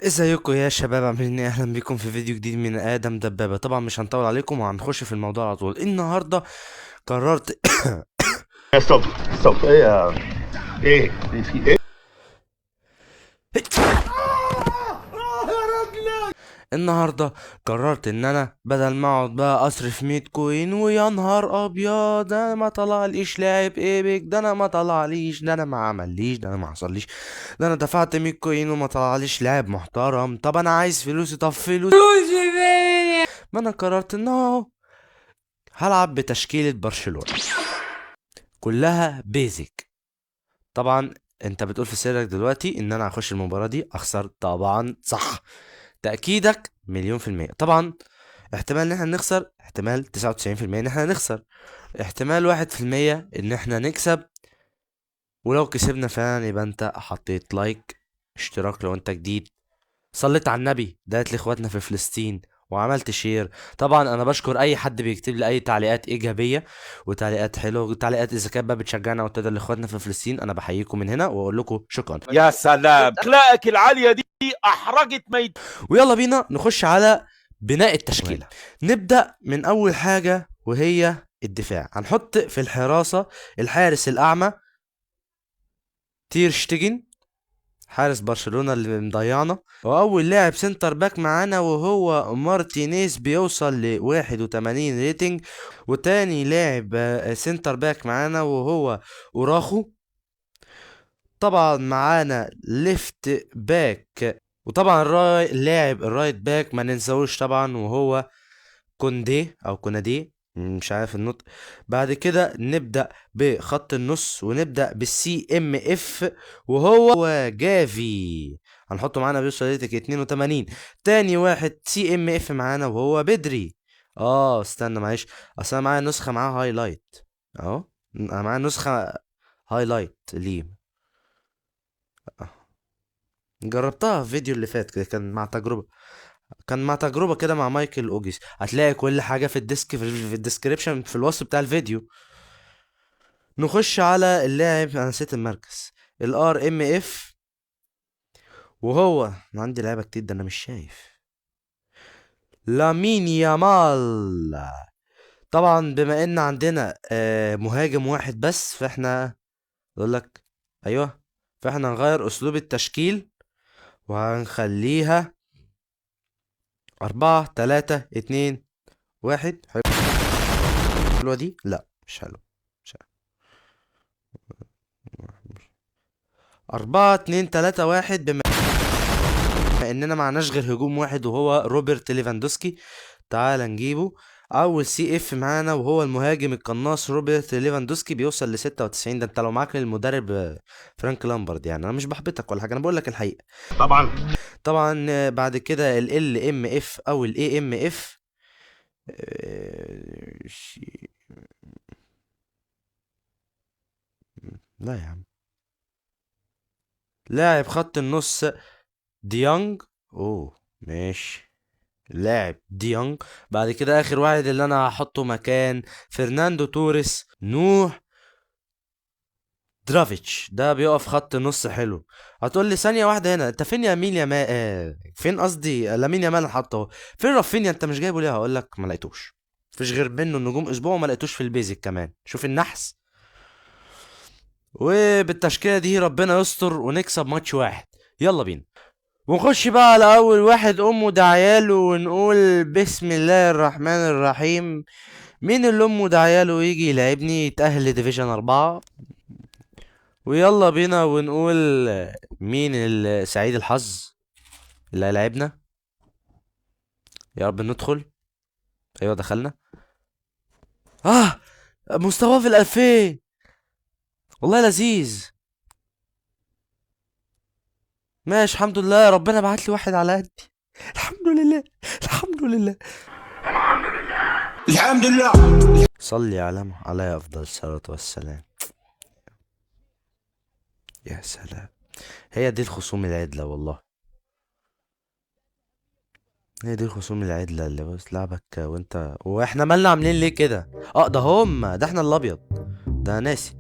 ازيكم يا شباب، عاملين ايه؟ اهلا بيكم في فيديو جديد من ادم دبابة. طبعا مش هنطول عليكم وهنخش في الموضوع على طول. النهارده قررت stop stop. ايه يا ايه في ايه؟ النهارده قررت ان انا بدل ما اقعد بقى اصرف 100 coin ويا نهار ابيض انا ما طلعليش لاعب epic، ده انا ما طلعليش، ده انا ما عمليش، ده انا ما حصليش، ده انا دفعت 100 coin وما طلعليش لاعب محترم. طب انا عايز فلوسي، طب فلوسي. ما انا قررت ان اهو هلعب بتشكيلة برشلونة كلها basic. طبعا انت بتقول في سرك دلوقتي ان انا هخش المباراة دي اخسر، طبعا صح، تأكيدك 1,000,000%. طبعا احتمال ان احنا نخسر، احتمال 99% ان احنا نخسر، احتمال 1% ان احنا نكسب. ولو كسبنا فعلا يبقى انت حطيت like، اشتراك لو انت جديد، صليت على النبي، دعيت لاخواتنا في فلسطين، وعملت share. طبعا انا بشكر اي حد بيكتب لي اي تعليقات ايجابية وتعليقات حلوة وتعليقات اذا كانت بقى بتشجعنا او تدعي لاخواتنا في فلسطين. انا بحييكم من هنا واقول لكم شكرا. يا سلام، اخلاقك العالية دي احرجت ميت. ويلا بينا نخش على بناء التشكيلة. نبدا من اول حاجة وهي الدفاع. هنحط في الحراسة الحارس الاعمى تير شتيجن، حارس برشلونة اللي مضيعنا. واول لاعب center back معانا وهو مارتينيز، بيوصل ل 81 rating. وتاني لاعب center back معانا وهو اوراخو. طبعا معانا left back، وطبعا اللاعب ال right back ما ننساهوش طبعا وهو كوندي او كونادي، مش عارف النطق. بعد كده نبدأ بخط النص ونبدأ بال CMF وهو جافي، هنحطه معانا بيوصل rating 82. تاني واحد CMF معانا وهو بدري. استنى معلش، اصل انا معايا نسخة معاها highlight اهو، انا معايا نسخة highlight ليه، جربتها في فيديو اللي فات كده، كان مع تجربة كده مع مايكل اوجيس. هتلاقي كل حاجة في ال desc، في ال description، في الوصف بتاع الفيديو. نخش على اللاعب، انا نسيت المركز، ال RMF، وهو انا عندي لعيبة كتير ده انا مش شايف، لامين يامال. طبعا بما ان عندنا مهاجم واحد بس، فاحنا اقول لك ايوه، فاحنا هنغير اسلوب التشكيل وهنخليها 4 3 2 1. حلوة دي؟ لا مش حلوة، مش حلوة. 4 2 3 1، بما اننا معناش غير هجوم واحد وهو روبرت ليفاندوسكي، تعال نجيبه. اول CF معانا وهو المهاجم القناص روبرت ليفاندوسكي، بيوصل ل 96. ده انت لو معاك المدرب فرانك لامبرد، انا مش بحبطك ولا حاجة، انا بقول لك الحقيقة. طبعا بعد كده ال LMF او ال AMF، لا يا عم، لاعب خط النص ديانج، اوه ماشي، لاعب ديانج. بعد كده اخر واحد اللي انا هحطه مكان فرناندو توريس، نوح درافيتش، ده بيقف خط نص حلو. هتقول لي ثانية واحدة هنا، انت فين يا مين يا ما، فين قصدي لامين يامال اللي حاطه اهو، فين رافينيا انت مش جايبه ليه؟ هقول لك ما لقيتوش، مفيش غير منه النجوم اسبوع وما لقيتوش في ال basic كمان. شوف النحس. وبالتشكيلة دي ربنا يستر ونكسب ماتش واحد. يلا بينا ونخش بقى على اول واحد امه دعياله ونقول بسم الله الرحمن الرحيم. مين اللي امه دعياله يجي يلعبني يتأهل ل division 4؟ ويلا بينا ونقول مين سعيد الحظ اللي هيلاعبنا. يا رب ندخل. ايوه دخلنا. مستواه في الألفين، والله لذيذ. ماشي الحمد لله، ربنا بعت لي واحد على قدي، الحمد لله الحمد لله الحمد لله. صلي على عليه افضل الصلاة والسلام. يا سلام، هي دي الخصوم العدلة والله، هي دي الخصوم العدلة اللي بس لعبك وانت، واحنا مالنا عاملين ليه كده؟ ده هم، ده احنا الابيض ده ناسي.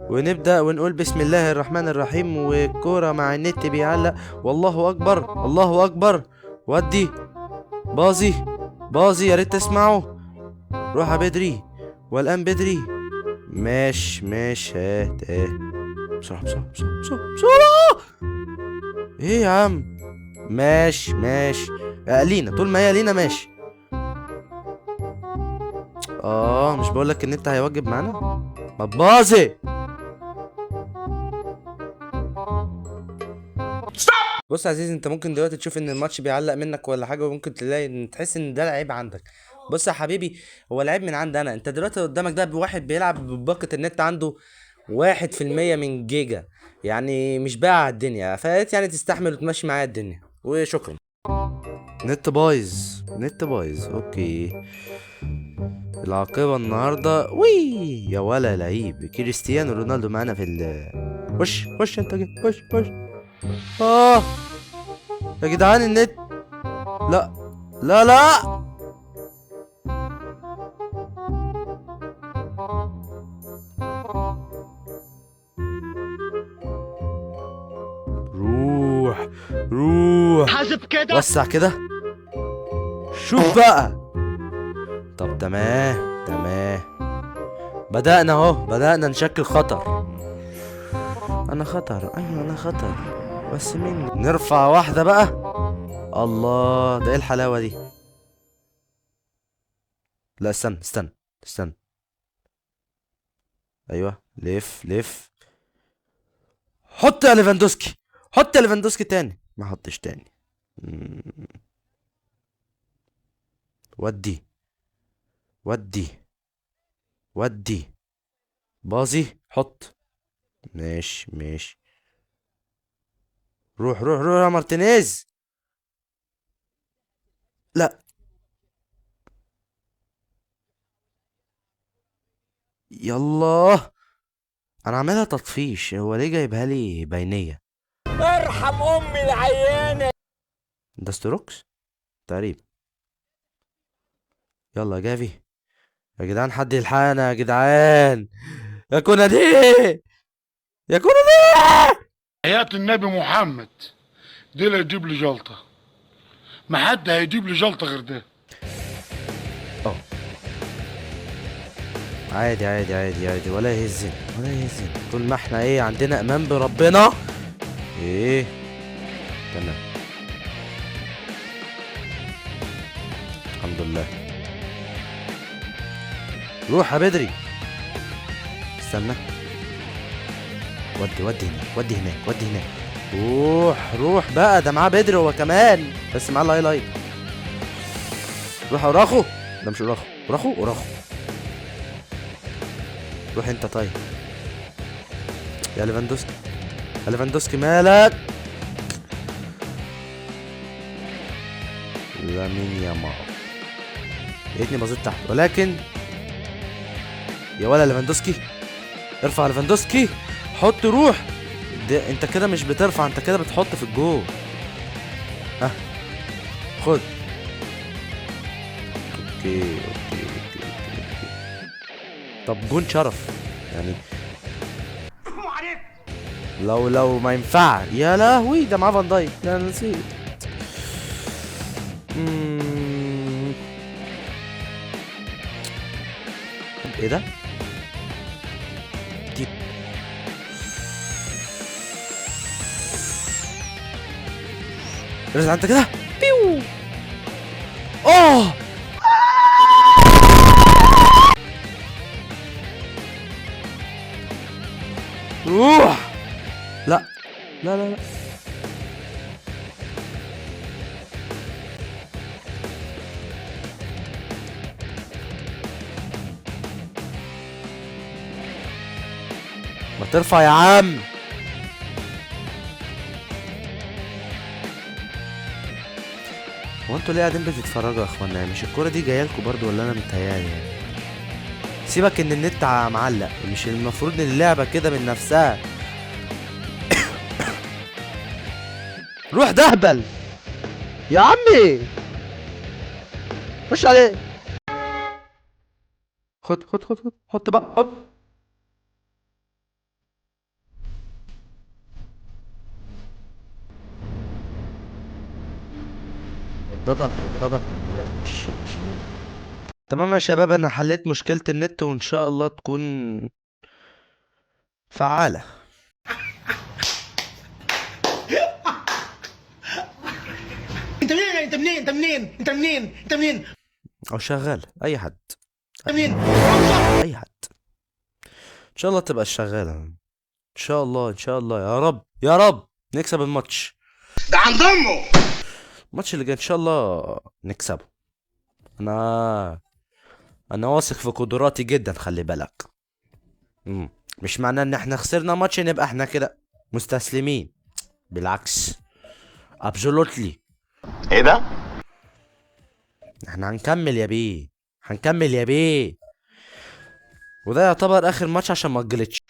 ونبدأ ونقول بسم الله الرحمن الرحيم. والكورة مع النت بيعلق، والله أكبر الله أكبر. ودي باظي باظي، يا ريت تسمعوا. روح يا بدري، والآن بدري. ماشي ماشي، هات هات، بسرعة بسرعة بسرعة بسرعة بسرعة. ايه يا عم؟ ماشي ماشي، لينا طول ما هي لينا ماشي. مش بقولك ان انت هيوجب معانا؟ ما تباظي. بص يا عزيزي، انت ممكن دلوقتي تشوف ان الماتش بيعلق منك ولا حاجة، وممكن تلاقي ان تحس ان ده العيب عندك. بص يا حبيبي، هو العيب من عندي انا. انت دلوقتي قدامك ده واحد بيلعب بباقه النت عنده 1% من جيجا، يعني مش باقي على الدنيا، فياريت يعني تستحمل وتمشي معايا الدنيا، وشكرا. نت بايظ، نت بايظ. okay، العاقبة النهاردة. وي يا ولا لعيب، كريستيانو رونالدو معانا في ال خش خش انت جاي، خش خش. يا جدعان النت، لا لا لا. روح روح، حاسب كده، وسع كده، شوف بقى. طب تمام تمام، بدأنا اهو، بدأنا نشكل خطر. انا خطر، ايوه انا خطر، بس مني. نرفع واحدة بقى. الله، ده ايه الحلاوة دي؟ لا استنى استنى استنى، ايوه لف لف. حط يا ليفاندوسكي، حط يا ليفاندوسكي تاني. ما حطش تاني. ودي ودي ودي، باظي، حط. ماشي ماشي، روح روح روح يا مارتينيز. لا يلا، انا عاملها تطفيش، هو ليه جايبها لي بينية؟ ارحم امي العيانة. ده ستروكس تقريبا. يلا يا جافي، يا جدعان حد يلحقنا يا جدعان، يا كونادي يا كونادي. حياة النبي محمد دي لا يجيب لي جلطة، ما حد هيجيب لي جلطة غير ده. عادي عادي عادي عادي، ولا يهزنا ولا يهزنا، طول ما احنا ايه عندنا ايمان بربنا. ايه تمام، الحمد لله. روح يا بدري، استنى، ودي ودي هناك، ودي هناك، ودي هناك. روح روح بقى، ده معاه بدري هو كمان، بس معاه ال highlight. روح يا اوراخو، ده مش اوراخو، اوراخو اوراخو. روح انت طيب يا ليفاندوسكي، يا ليفاندوسكي مالك؟ لامين يامال، يا ريتني بصيت تحت، ولكن يا ولا ليفاندوسكي، ارفع ليفاندوسكي، حط روح. ده انت كده مش بترفع، انت كده بتحط في الجول. ها خد. okay okay okay okay okay. طب جون شرف يعني، لو ما ينفع. يا لهوي، ده معاه فان دايك، لا انا نسيت. ايه ده؟ ديب. ارزع انت كده. بيو. اوه روح. لا لا لا لا، ما ترفع يا عم. هو انتوا ليه قاعدين بتتفرجوا يا اخوانا؟ مش الكورة دي جاية لكم برضو ولا انا متهيألي يعني؟ سيبك ان النت معلق، مش المفروض ان اللعبة كده من نفسها. روح دهبل يا عمي، خش عليه. خد خد خد خد، حط بقى، حط. رضا رضا. تمام يا شباب، انا حليت مشكلة النت وان شاء الله تكون فعالة. انت منين؟ انت منين؟ انت منين؟ انت منين؟ انت منين؟ او شغال اي حد. انت منين؟ اي حد ان شاء الله تبقى شغالة ان شاء الله. ان شاء الله يا رب يا رب نكسب الماتش ده عند امه. الماتش اللي جاي ان شاء الله نكسبه. انا واثق في قدراتي جدا، خلي بالك. مش معناه ان احنا خسرنا ماتش نبقى احنا كده مستسلمين، بالعكس absolutely. ايه ده؟ احنا هنكمل يا بيه، هنكمل يا بيه. وده يعتبر اخر ماتش عشان ما اتجلطش.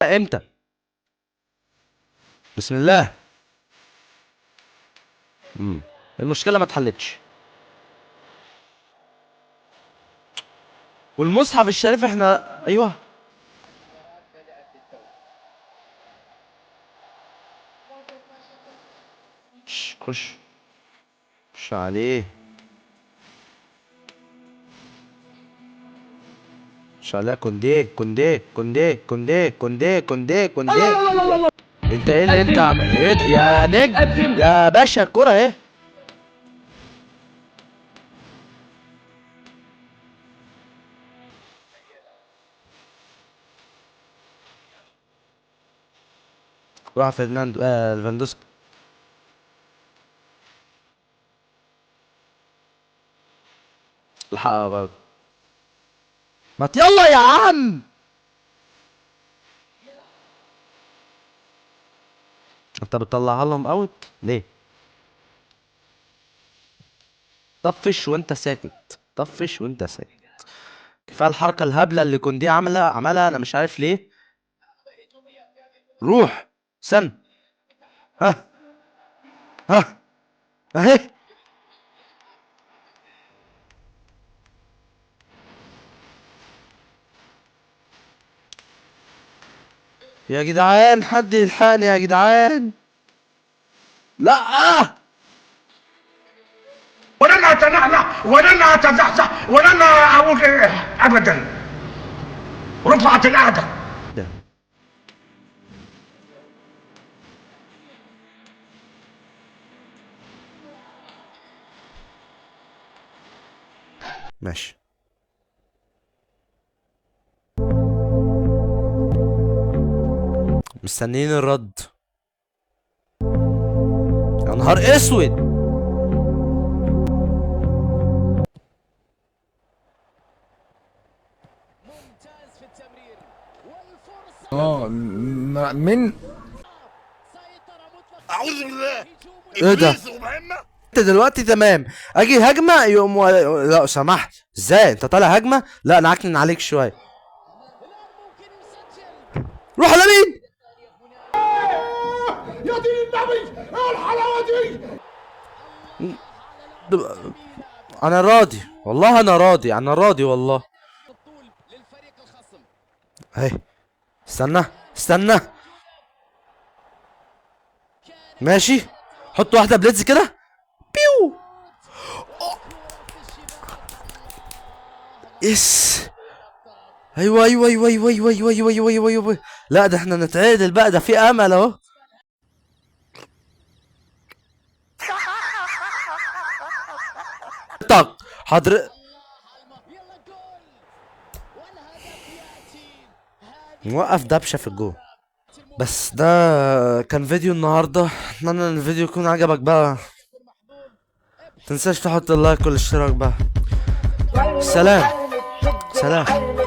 امتى؟ بسم الله. المشكلة ما اتحلتش. والمصحف الشريف احنا ايوه. خش خش عليه، خش عليه. كوندي كوندي كوندي كوندي كوندي كوندي كوندي. انت ايه اللي انت عم ايه يا نجم يا باشا؟ الكرة اهي. راح فرناندو ليفاندوسكي. الحقها برضه. ما يلا يا عم. انت بتطلعها لهم out ليه؟ طفش وانت ساكت، طفش وانت ساكت. كفايه الحركه الهبله اللي كوندي عملها انا مش عارف ليه. روح سن. ها ها اهي. يا جدعان حد يلحقني يا جدعان. لا ولن اتنحنح ولن اتزحزح ولن اقول ابدا. رفعت القعده. ده. ماشي. مستنيين الرد. يا نهار اسود. من اعوذ بالله. ايه ده؟ ابليس ومهمه. انت دلوقتي تمام، اجي هجمه يقوم لا سمحت، ازاي انت طالع هجمه؟ لا انا عكنن عليك شويه. روح على مين؟ يا دين النبي ايه الحلاوه دي؟ انا راضي والله، انا راضي، انا راضي والله. اهي استنى استنى ماشي، حط واحده blitz كده. بيو. yes. ايوه ايوه ايوه ايوه ايوه ايوه ايوه ايوه ايوه ايوه. لا ده احنا نتعادل بقى، ده في امل اهو. طق حضر نوقف دبشه في الجو. بس ده كان فيديو النهارده، اتمنى ان الفيديو يكون عجبك بقى. متنساش تحط اللايك والاشتراك بقى. سلام سلام.